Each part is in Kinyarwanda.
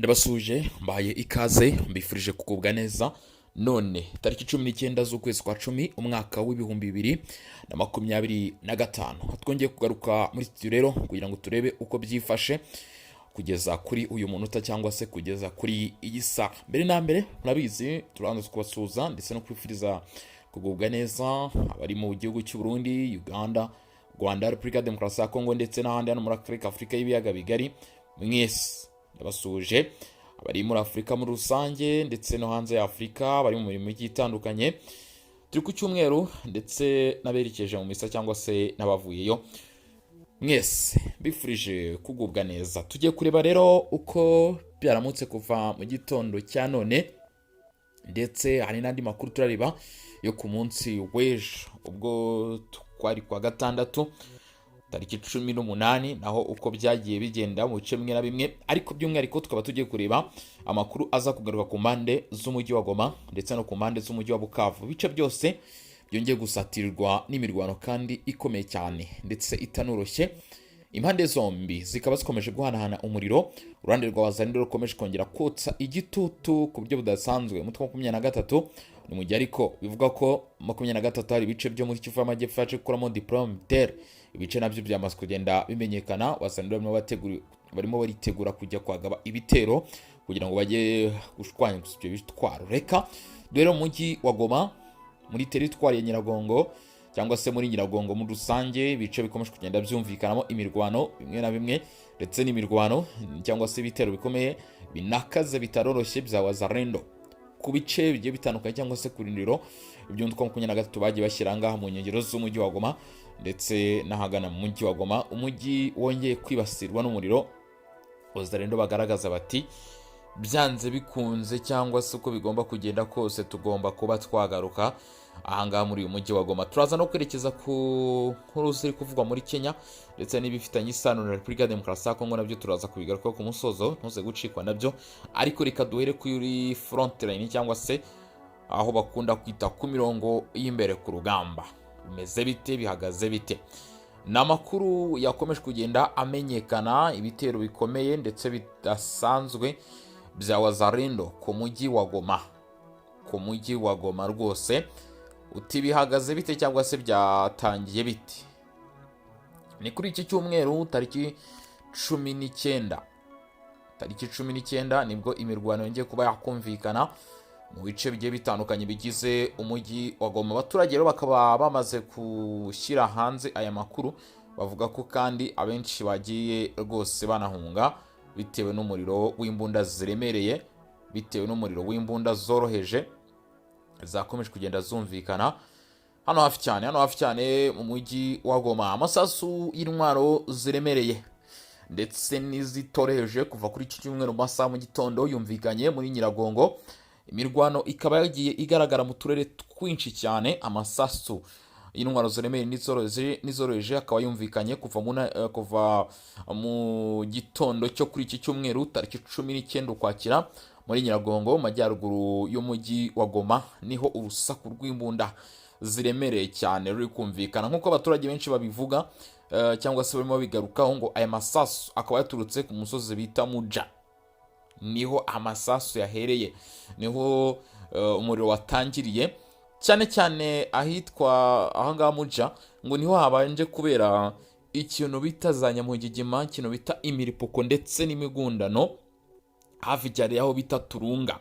Ndabasuhuje, mbahaye ikaze, mbifurije kugubwa neza. None tariki 19 z'ukwezi kwa 10, umwaka w'2025, twongeye kugaruka muri studio rero kugira ngo turebe uko byifashe kugeza kuri uyu munota cyangwa se kugeza kuri iyi saha. Mbere na mbere, murabizi, turabanza kubasuhuza ndetse no kwifuriza kugubwa neza abari mu gihugu cy'u Burundi, Uganda, Rwanda, Repubulika ya Demokarasi ya Kongo ndetse n'ahandi hano muri Afurika, Afurika y'ibiyaga bigari. Mwese ndabasuhuje, abari muri Afurika muri rusange ndetse no hanze ya Afurika, bari mu mirimo igiye itandukanye. Turi ku cyumweru, ndetse n'aberekeje mu misa cyangwa se n'abavuyeyo, mwese mbifurije kugubwa neza. Tugiye kureba rero uko byaramutse kuva mu gitondo cya none, ndetse hari n'andi makuru turareba yo ku munsi w'ejo, ubwo twari kwa gatandatu tariki 18, naho uko byagiye bigenda mu bice bimwe na bimwe. Ariko by'umwihariko tukaba tugiye kureba amakuru aza kugaruka ku mpande z'umujyi wa Goma ndetse no ku mpande z'umujyi wa Bukavu. Ibice byose byongeye gusatirirwa n'imirwano kandi ikomeye cyane ndetse itanoroshye. Impande zombi zikaba zikomeje guhanahana umuriro. Uruhande rwa Wazalendo rukomeje kongera kotsa igitutu ku buryo budasanzwe umutwe wa 23. Ni mu gihe ariko bivuga ko 23 hari ibice byo muri Kivu y'Amajyepfo yaje gukuramo déploiement militaire. Ibice nabyo byamaze kugenda bimenyekana. Wazalendo barimo baritegura kujya kwagaba ibitero kugira ngo bajye gushwanyaguza ibyo bitwaro. Reka duhere mu mujyi wa Goma, muri teritwari ya Nyiragongo cyangwa se muri Nyiragongo muri rusange. Ibice bikomeje kugenda byumvikanamo imirwano bimwe na bimwe, ndetse n'imirwano cyangwa se ibitero bikomeye binakaze bitaroroshye bya Wazalendo ku bice bigiye bitandukanye cyangwa se ku rindiro iby'umutwe wa 23 bagiye bashyira ngaha mu nkengero z'umujyi wa Goma ndetse n'ahagana mu mujyi wa Goma. Umujyi wongeye kwibasirwa n'umuriro. Wazalendo bagaragaza bati: "Byanze bikunze cyangwa se uko bigomba kugenda kose, tugomba kuba twagaruka ahangaha muri uyu mujyi wa Goma." Turaza no kwerekeza ku nkuru ziri kuvugwa muri Kenya ndetse n'ibifitanye isano na Repubulika ya Demokarasi ya Kongo, nabyo turaza kubigarukaho ku musozo, ntuze gucikwa nabyo. Ariko reka duhere kuri front line cyangwa se aho bakunda kwita ku mirongo y'imbere ku rugamba. Bimeze bite? Bihagaze bite? Ni amakuru yakomeje kugenda amenyekana, ibitero bikomeye ndetse bidasanzwe bya Wazalendo ku mujyi wa Goma, ku mujyi wa Goma rwose. Uti bihagaze bite cyangwa se byatangiye bite? Ni kuri iki cyumweru tariki 19. Tariki 19 nibwo imirwano yongeye kuba yakumvikana mu bice bigiye bitandukanye bigize umujyi wa Goma. Abaturage rero bakaba bamaze gushyira hanze aya makuru, bavuga ko kandi abenshi bagiye rwose banahunga bitewe n'umuriro w'imbunda ziremereye, bitewe n'umuriro w'imbunda zoroheje zakomeje kugenda zumvikana hano hafi cyane, hano hafi cyane mu mujyi wa Goma. Amasasu y'intwaro ziremereye ndetse n'izitoroheje kuva kuri iki cyumweru mu masaha mu gitondo yumvikanye muri Nyiragongo. Imirwano ikaba yagiye igaragara mu turere twinshi cyane. Amasasu y'intwaro ziremereye n'izoroheje akaba yumvikanye kuva mu gitondo cyo kuri iki cyumweru tariki 19 Ukwakira muri Nyiragongo, mu majyaruguru y'umujyi wa Goma. Niho urusaku rw'imbunda ziremereye cyane ruri kumvikana, nk'uko abaturage benshi babivuga cyangwa se barimo babigarukaho, ngo aya masasu akaba yaturutse ku musozi bita Muja. Niho amasasu yahereye, niho umuriro watangiriye cyane cyane ahitwa ahangaha Muja. Ngo niho habanje kubera ikintu bita za nyamugigima, ikintu bita imiripuko ndetse n'imigundano, hafi cyane y'aho bita Turunga.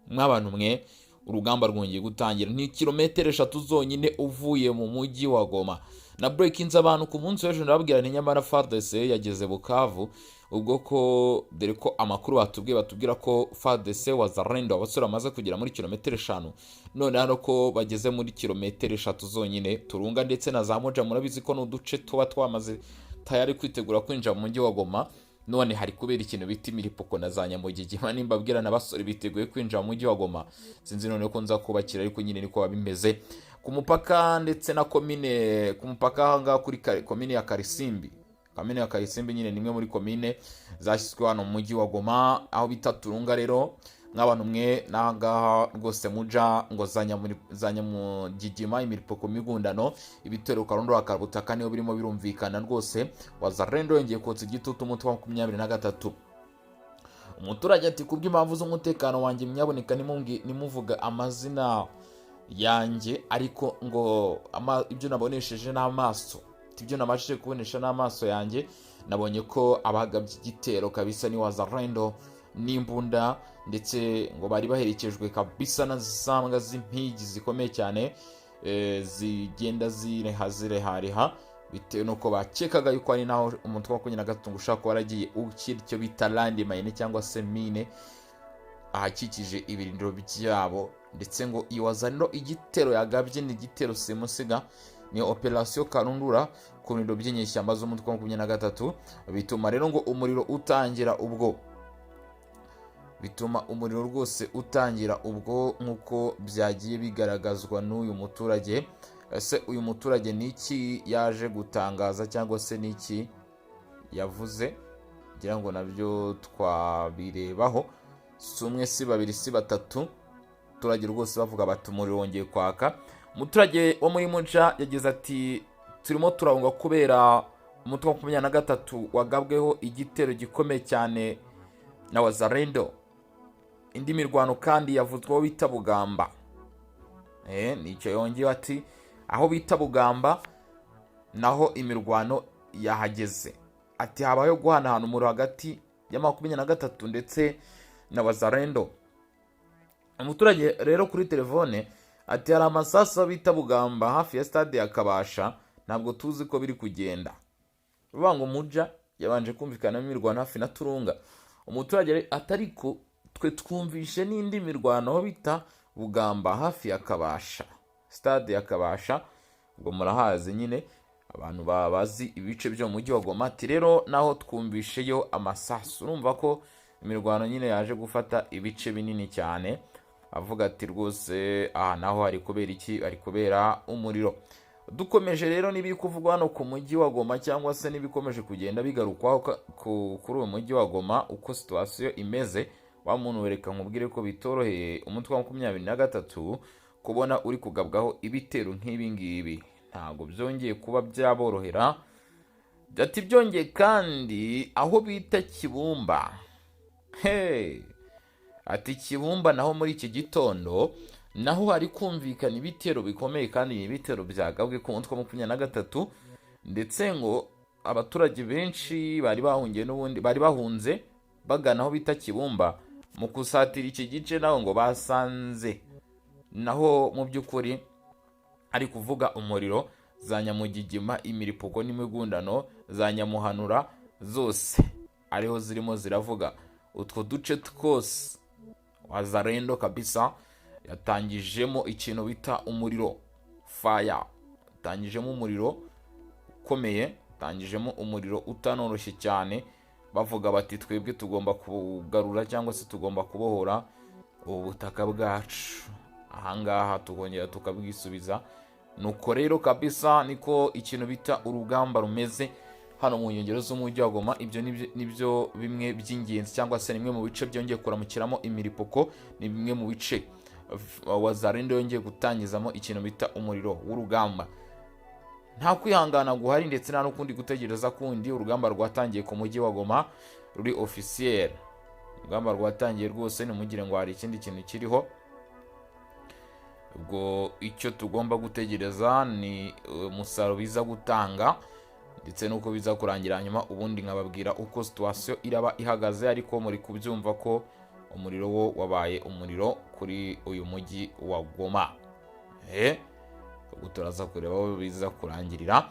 Mw'abantu mwe, urugamba rwongeye gutangira. Ni kilometero 3 zonyine uvuye mu mujyi wa Goma. Na breakinze abantu ku munsi w'ejo, ndababwira nti nyamara FARDC yageze Bukavu, ubwo ko dore ko amakuru batubwiye, batubwira ko FARDC, Wazalendo, abasore bamaze kugera muri kilometero 5. None hano ko bageze muri kilometero 3 zonyine, Turunga ndetse na za Muja, murabizi ko ni uduce tuba twamaze tayari kwitegura kwinjira mu mujyi wa Goma. None hari kubera ikintu bita imiripuko na za nyamugigima. Nimba abwira n'abasore biteguye kwinjira mu mujyi wa Goma, sinzi none ko nza kubakira, ariko nyine niko biba bimeze. Ku mupaka ndetse na komine, ku mupaka ahangaha kuri komine ya Karisimbi. Komine ya Karisimbi nyine ni imwe muri komine zashyizwe hano mu mujyi wa Goma, aho bita Turunga. Rero nk'abantu mwe, n'ahangaha rwose muja ngo za nyamugigima, imiripuko, migundano, ibitero karundo karabutaka niyo birimo birumvikana rwose. Wazalendo yongeye kotsa igitutu umutwe wa 23. Umuturage ati: "Kubw'impamvu z'umutekano wanjye, nyaboneka nimuvuga amazina yanjye, ariko ngo ibyo nabonesheje n'amaso, ibyo nabashije kubonesha n'amaso yanjye, nabonye ko abagabye igitero kabisa ni Wazalendo n'imbunda, ndetse ngo bari baherekejwe kabisa na za mbwa z'impigi zikomeye cyane, zigenda zireha zirehareha, bitewe n'uko bakekaga yuko ari naho umutwe wa 23 ushobora kuba waragiye ushyira icyo bita landmine cyangwa se mine ahakikije ibirindiro byabo. Ndetse ngo iyo Wazalendo igitero yagabye ni igitero simusiga, ni operasiyo karundura ku birindiro by'inyeshyamba z'umutwe wa 23. Bituma rero ngo umuriro utangira ubwo, bituma umuriro rwose utangira ubwo, nk'uko byagiye bigaragazwa n'uyu muturage. Ese uyu muturage ni iki yaje gutangaza cyangwa se ni iki yavuze? Ngira ngo nabyo twabirebaho. Si umwe, si babiri, si batatu, abaturage rwose bavuga bati umuriro wongeye kwaka. Umuturage wo muri Muja yagize ati: "Turimo turahunga kubera umutwe wa 23 wagabweho igitero gikomeye cyane na Wazalendo." Indi mirwano kandi yavuzweho bita Bugamba. Nicyo yongeyeho, ati aho bita Bugamba naho imirwano yahageze. Ati habayeho guhanahana umuriro hagati ya 23 ndetse na Wazalendo. Umuturage rero kuri telefone ati: "Hari amasasu bita Bugamba hafi ya stade ya Kabasha, ntabwo tuzi ko biri kugenda." Ruvuga ngo Muja yabanje kumvikanamo imirwano hafi na Turunga. Umuturage atari ko twe twumvishe n'indi mirwano aho bita Bugamba hafi ya Kabasha, stade ya Kabasha, ubwo murahazi nyine abantu bazi ibice byo mu mujyi wa Goma. Ati rero naho twumvisheyo amasasu. Urumva ko imirwano nyine yaje gufata ibice binini cyane. Avuga ati rwose aha naho hari kubera iki? Hari kubera umuriro. Dukomeje rero n'ibiri kuvugwa hano ku mujyi wa Goma, cyangwa se n'ibikomeje kugenda bigarukwaho kuri uyu mujyi wa Goma, uko situation imeze, wa muntu wereka nkubwire ko bitoroheye umutwe wa 23 kubona uri kugabwaho ibitero nk'ibi ngibi. Ntabwo byongeye kuba byaborohera. Ati byongeye kandi aho bita Kibumba, hey! Ati Kibumba naho muri iki gitondo naho hari kumvikana ibitero bikomeye, kandi ni ibitero byagabwe ku mutwe wa 23. Ndetse ngo abaturage benshi bari bahungiye n'ubundi bari bahunze bagana aho bita Kibumba, mu gusatira iki gice naho ngo basanze naho mu by'ukuri ari kuvuga umuriro, za nyamugigima, imiripuko n'imigundano, za nyamuhanura zose ariho zirimo ziravuga. Utwo duce twose Wazalendo kabisa yatangijemo ikintu bita umuriro, fire, yatangijemo umuriro ukomeye, yatangijemo umuriro utanoroshye cyane, bavuga bati twebwe tugomba kugarura cyangwa se tugomba kubohora ubu butaka bwacu ahangaha, tukongera tukabwisubiza. Nuko rero kabisa niko ikintu bita urugamba rumeze hano mu nkengero z'umujyi wa Goma. Ibyo nibyo bimwe by'ingenzi, cyangwa se ni bimwe mu bice byongeye kuramukiramo imiripoko, ni bimwe mu bice Wazalendo yongeye gutangizamo ikintu bita umuriro w'urugamba. Nta kwihangana guhari, ndetse nta n'ukundi gutegereza kundi. Urugamba rwatangiye ku mujyi wa Goma ruri officiel, urugamba rwatangiye rwose, ntimugire ngo hari ikindi kintu kiriho. Ubwo icyo tugomba gutegereza ni umusaruro biza gutanga ndetse n'uko biza kurangira, hanyuma ubundi nkababwira uko situation iraba ihagaze. Ariko muri kubyumva ko umuriro wo wabaye umuriro kuri uyu mujyi wa Goma. Ubwo turaza kureba aho biza kurangirira.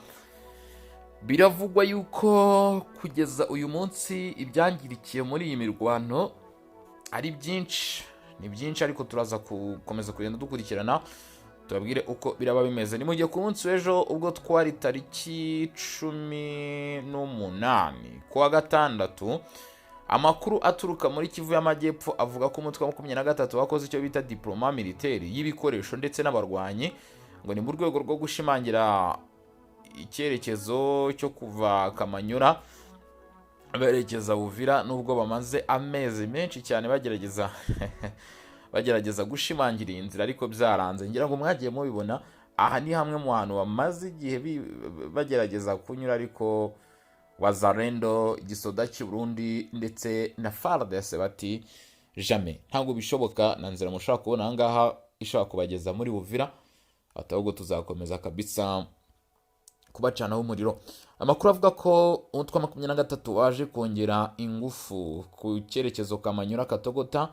Biravugwa yuko kugeza uyu munsi ibyangirikiye muri iyi mirwano ari byinshi, ni byinshi, ariko turaza gukomeza kugenda dukurikirana, tubabwire uko biraba bimeze. Ni mu gihe ku munsi w'ejo, ubwo twari tariki 18 kuwa gatandatu, amakuru aturuka muri Kivu y'Amajyepfo avuga ko umutwe wa 23 wakoze icyo bita déploiement militaire y'ibikoresho ndetse n'abarwanyi, ngo ni mu rwego rwo gushimangira icyerekezo cyo kuva Kamanyura berekeza Buvira, nubwo bamaze amezi menshi cyane bagerageza gushimangira iyi nzira ariko byaranze. Ngira ngo mwagiye mubibona, aha ni hamwe mu hantu bamaze igihe bagerageza kunyura, ariko Wazalendo, igisoda cy'u Burundi ndetse na FARDC bati jamais, ntabwo bishoboka, na nzira mushobora kubona ahangaha ishobora kubageza muri Uvira, ati ahubwo tuzakomeza kabisa kubacanaho umuriro. Amakuru avuga ko umutwe wa 23 waje kongera ingufu ku cyerekezo Kamanyura Katogota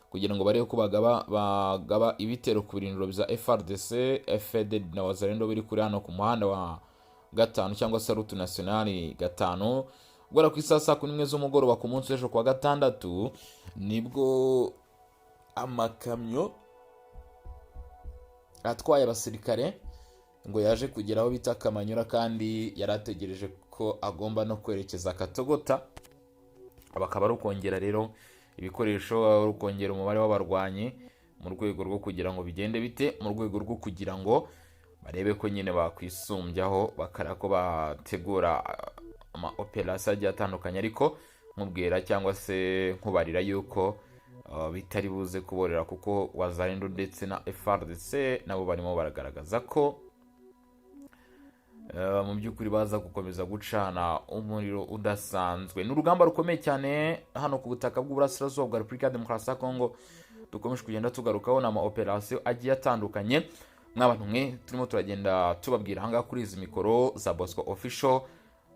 kugira ngo barebe ko bagaba ibitero ku birindiro bya FARDC, FDD na Wazalendo biri kuri hano ku muhanda wa gatanu cyangwa se route nationale 5. Guhera ku isaha saa 11 z'umugoroba ku munsi w'ejo kuwa gatandatu, nibwo amakamyo atwaye abasirikare ngo yaje kugera aho bita Kamanyura, kandi yari ategereje ko agomba no kwerekeza Katogota. Bakaba ari ukongera rero ibikoresho, ari ukongera umubare w'abarwanyi mu rwego rwo kugira ngo bigende bite, mu rwego rwo kugira ngo barebe ko nyine bakwisumbyaho, bakareba ko bategura ama opérations agiye atandukanye. Ariko nkubwira cyangwa se nkubarira yuko bitari buze kuborera, kuko Wazalendo ndetse na FARDC nabo barimo baragaragaza ko mu by'ukuri baza gukomeza gucana umuriro udasanzwe. Ni urugamba rukomeye cyane hano ku butaka bw'uburasirazuba bwa Repubulika ya Demokarasi ya Kongo dukomeje kugenda tugarukaho. Ni ama opérations agiye atandukanye, mw'abantu mwe, turimo turagenda tubabwira ahangaha kuri izi mikoro za Bosco Official,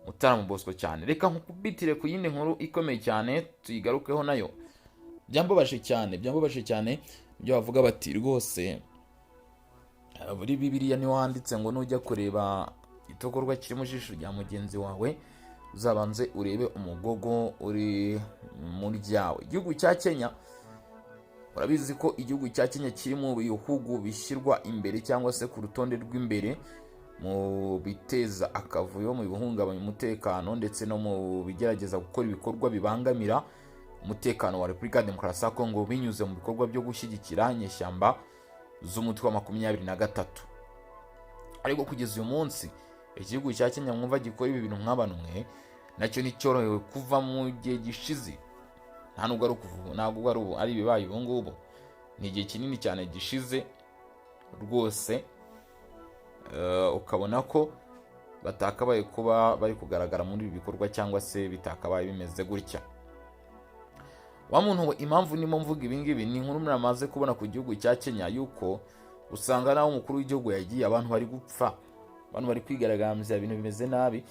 Mutarama Bosco cyane. Reka nkukubitire ku yindi nkuru ikomeye cyane, tuyigarukeho nayo. Byambabaje cyane, byambabaje cyane ibyo bavuga bati rwose muri Bibiliya niho handitse ngo nujya kureba itokorwa kiri mu jisho rya mugenzi wawe, uzabanze urebe umugogo uri mu ryawe. Igihugu cya Kenya, urabizi ko igihugu cya Kenya kiri mu bihugu bishyirwa imbere cyangwa se ku rutonde rw'imbere mu biteza akavuyo, mu bihungabanya umutekano ndetse no mu bigerageza gukora ibikorwa bibangamira umutekano wa Repubulika ya Demokarasi ya Kongo binyuze mu bikorwa byo gushyigikira inyeshyamba z'umutwe wa 23. Ariko kugeza uyu munsi, igihugu cya Kenya mwumva gikora ibi bintu nk'abantu mwe, nacyo nticyorohewe kuva mu gihe gishize. Nta nubwo ari ukuva ubu, ntabwo ari ubu, ari ibibaye ubu ngubu, ni igihe kinini cyane gishize rwose. Ukabona ko batakabaye kuba bari kugaragara muri ibi bikorwa cyangwa se bitakabaye bimeze gutya. Wa muntu we, impamvu ndimo mvuga ibi ngibi ni inkuru muramaze kubona ku gihugu cya Kenya, yuko usanga naho umukuru w'igihugu yagiye abantu bari gupfa, abantu bari kwigaragambya, ibintu bimeze nabi.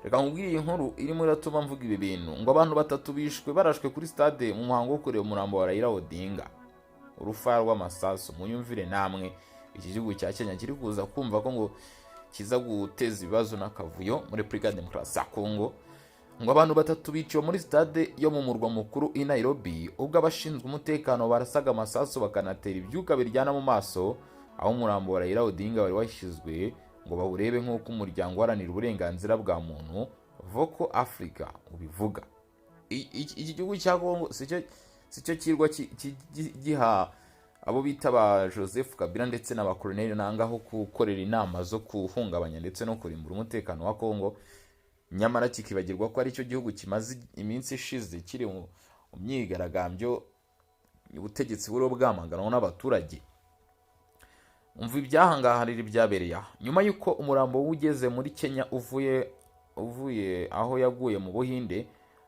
Reka nkubwire iyi nkuru irimo iratuma mvuga ibi bintu. Ngo abantu batatu bishwe barashwe kuri stade mu muhango wo kureba umurambo wa Raila Odinga. Urufaya rw'amasasu, muyumvire namwe. Iki gihugu cya Kenya kiri kuza kumva ko ngo kiza guteza ibibazo n'akavuyo muri Repubulika ya Demokarasi ya Kongo. Ngo abantu batatu biciwe muri stade yo mu murwa mukuru i Nairobi ubwo abashinzwe umutekano barasaga amasasu bakanatera ibyuka biryana mu maso aho umurambo wa Raila Odinga wari washyizwe ngo bawurebe, nk'uko umuryango uharanira uburenganzira bwa muntu Vocal Africa ubivuga. Iki gihugu cya Kongo sicyo kirwa giha abo bita ba Joseph Kabila ndetse na ba Colonel Nanga aho gukorera inama zo kuhungabanya ndetse no kurimbura umutekano wa Kongo, nyamara kikibagirwa ko aricyo gihugu kimaze iminsi ishize kiri mu myigaragambyo, ubutegetsi buriho bwamaganwa n'abaturage. Umva ibyahangaha rero byabereye aha: nyuma y'uko umurambo we ugeze muri Kenya uvuye aho yaguye mu Buhinde,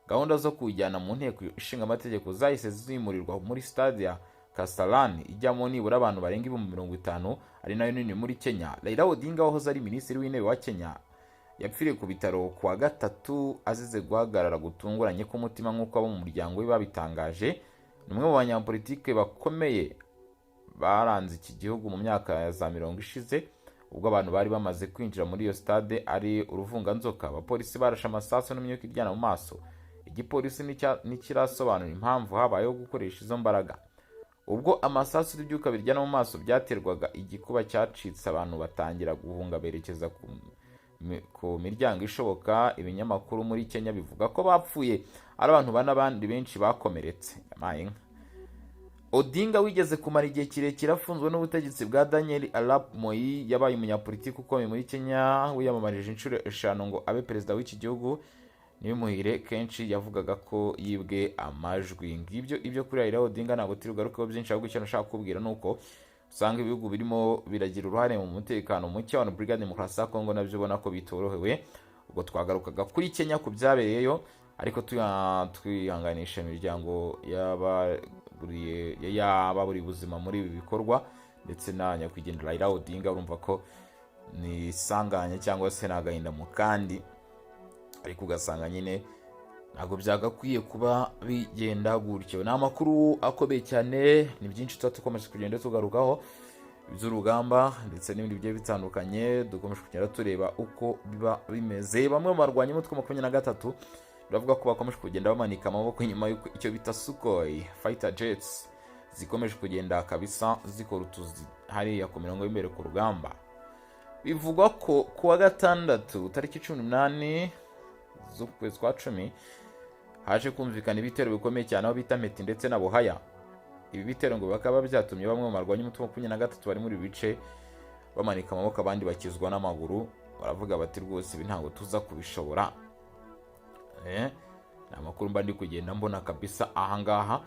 gahunda zo kuwujyana mu Nteko Ishinga Amategeko zahise zimurirwa muri stade ya Kasarani ijyamo nibura abantu barenga 50,000, ari nayo nini muri Kenya. Raila Odinga wahoze ari minisitiri w'intebe wa Kenya yapfiriye ku bitaro ku wa gatatu azize guhagarara gutunguranye k'umutima, nk'uko abo mu muryango we babitangaje. Ni umwe mu banyapolitike bakomeye baranze iki gihugu mu myaka ya za 80 ishize. Ubwo abantu bari bamaze kwinjira muri iyo stade ari uruvunganzoka, abapolisi barashe amasasu n'imyuka iryana mu maso. Igipolisi ntikirasobanura impamvu habayeho gukoresha izo mbaraga. Ubwo amasasu n'ibyuka biryana mu maso byaterwaga, igikuba cyacitse, abantu batangira guhunga berekeza ku miryango ishoboka. Ibinyamakuru muri Kenya bivuga ko bapfuye ari abantu bane, abandi benshi bakomeretse. Yampaye inka. Odinga wigeze kumara igihe kirekire afunzwe n'ubutegetsi bwa Daniel Arap Moi, yabaye umunyapolitiki ukomeye muri Kenya wiyamamarije inshuro eshanu ngo abe perezida w'iki gihugu ntibimuhire. Kenshi yavugaga ko yibwe amajwi. Ngibyo ibyo kuri Raila Odinga, ntabwo turi bugarukeho byinshi, ahubwo icyo nashaka kukubwira ni uko usanga ibihugu birimo biragira uruhare mu mutekano muke wa Repubulika ya Demokarasi ya Kongo nabyo ubona ko bitorohewe. Ubwo twagarukaga kuri Kenya ku byabereyeyo, ariko twihanganisha imiryango y'ababuriye ubuzima muri ibi bikorwa, ndetse na nyakwigendera Raila Odinga. Urumva ko ni isanganya cyangwa se ni agahinda mu kandi, ariko ugasanga nyine ntabwo byagakwiye kuba bigenda gutyo. Ni amakuru akomeye cyane, ni byinshi tuba dukomeje kugenda tugarukaho by'urugamba ndetse n'ibindi bigiye bitandukanye. Dukomeje kugenda tureba uko biba bimeze. Bamwe mu barwanyi umutwe 23 baravuga ko bakomeje kugenda bamanika amaboko nyuma y'uko icyo bita Sukhoi fighter jets zikomeje kugenda kabisa zikora utuzi hariya ku mirongo y'imbere ku rugamba. Bivugwa ko ku wa gatandatu tariki 18 z'ukwezi kwa 10 haje kumvikana ibitero bikomeye cyane aho bita Meti ndetse na Buhaya. Ibi bitero ngo bakaba byatumye bamwe mu barwanyi umutwe 23 bari muri ibi bice bamanika amaboko, abandi bakizwa n'amaguru. Baravuga bati: "Rwose ibi ntabwo tuza kubishobora." Ni amakuru mba ndi kugenda mbona kabisa ahangaha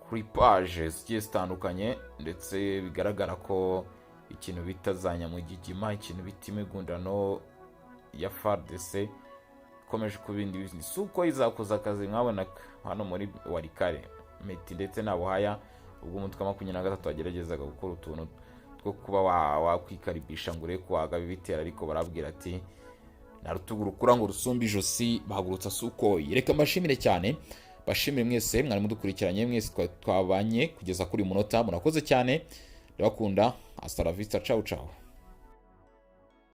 kuri page zigiye zitandukanye, ndetse bigaragara ko ikintu bita za nyamugigima, ikintu bita imigundano ya FARDC ikomeje kuba indi bindi. Si uko izakoza akazi mwabona hano muri Walikale, Meti ndetse na Buhaya, ubwo umutwe wa 23 wageragezaga gukora utuntu two kuba wakwikaribisha ngo urebe ko wagaba ibitero, ariko barabwira ati: "Nta rutugu rukura ngo rusumbe ijosi." Bahagurutsa Sukhoi. Reka mbashimire cyane, bashimire mwese mwari mudukurikiranye, mwese twabanye kugeza kuri uyu munota. Murakoze cyane, ndabakunda. Hasta la vista, ciao ciao.